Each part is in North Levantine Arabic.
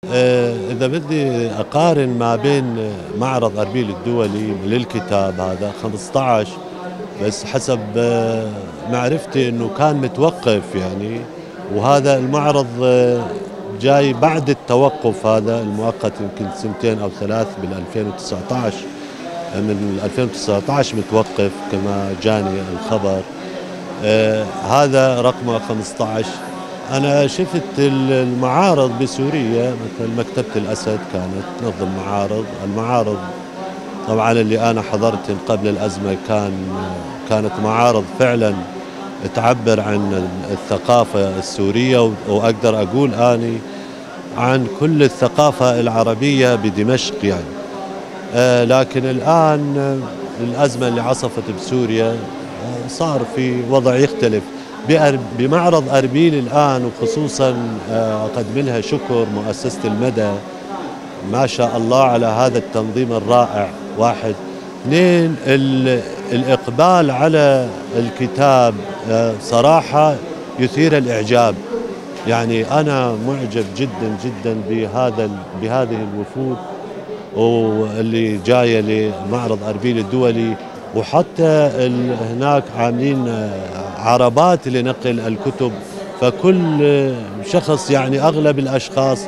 إذا بدي أقارن ما بين معرض أربيل الدولي للكتاب هذا 15، بس حسب معرفتي أنه كان متوقف يعني، وهذا المعرض جاي بعد التوقف هذا المؤقت يمكن سنتين أو ثلاث بال2019، من 2019 متوقف كما جاني الخبر. هذا رقمه 15. أنا شفت المعارض بسوريا، مثل مكتبة الأسد كانت تنظم معارض. المعارض طبعا اللي أنا حضرت قبل الأزمة كانت معارض فعلا تعبر عن الثقافة السورية، وأقدر أقول أني عن كل الثقافة العربية بدمشق يعني. لكن الآن الأزمة اللي عصفت بسوريا صار في وضع يختلف. بمعرض أربيل الآن، وخصوصا أقدم لها شكر مؤسسة المدى، ما شاء الله على هذا التنظيم الرائع. واحد، اثنين، الإقبال على الكتاب صراحة يثير الإعجاب. يعني أنا معجب جدا جدا بهذه الوفود واللي جاية لمعرض أربيل الدولي، وحتى هناك عاملين عربات لنقل الكتب، فكل شخص يعني أغلب الأشخاص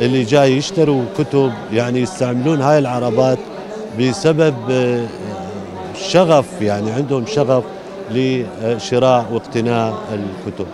اللي جاي يشتروا كتب يعني يستعملون هاي العربات بسبب شغف، يعني عندهم شغف لشراء واقتناء الكتب.